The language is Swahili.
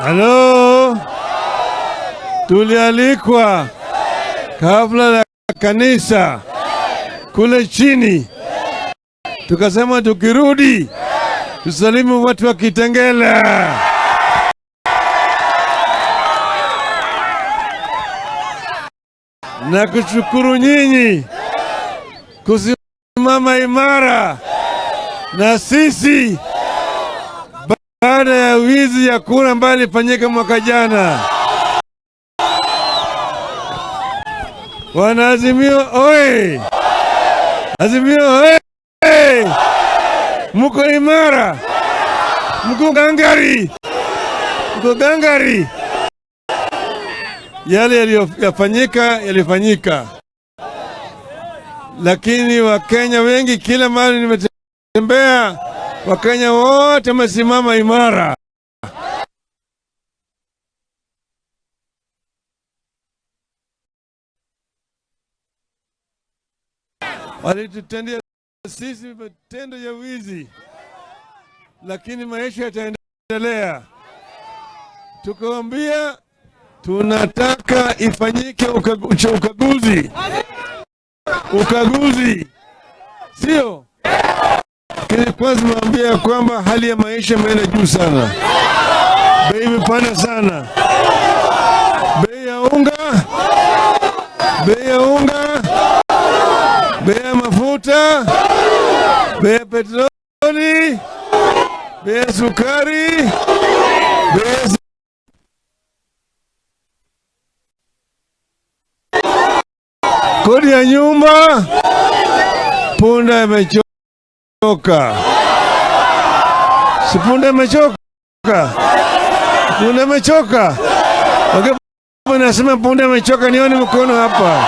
Halo, tulialikwa hafla ya kanisa kule chini, tukasema tukirudi tusalimu watu wa Kitengela. Na kushukuru nyinyi kusimama imara na sisi baada ya wizi ya kura ambayo ilifanyika mwaka jana. Wanaazimio oye! Azimio oye! Muko imara, mko gangari, mko gangari. Yale yaliyofanyika yalifanyika, lakini Wakenya wengi, kila mahali nimetembea, Wakenya wote wamesimama imara. Walitutendea sisi matendo ya wizi, lakini maisha yataendelea. Tukawambia tunataka ifanyike ukaguzi, ukaguzi, sio kwanza. Nimewambia kwamba hali ya maisha imeenda juu sana, bei imepanda sana, bei ya unga, bei ya unga, bei ya mafuta, bei ya petroli, bei ya sukari, bei ya kodi ya nyumba. Punda imechoka, si punda imechoka, punda imechoka. Okay, nasema punda imechoka, nione mkono hapa.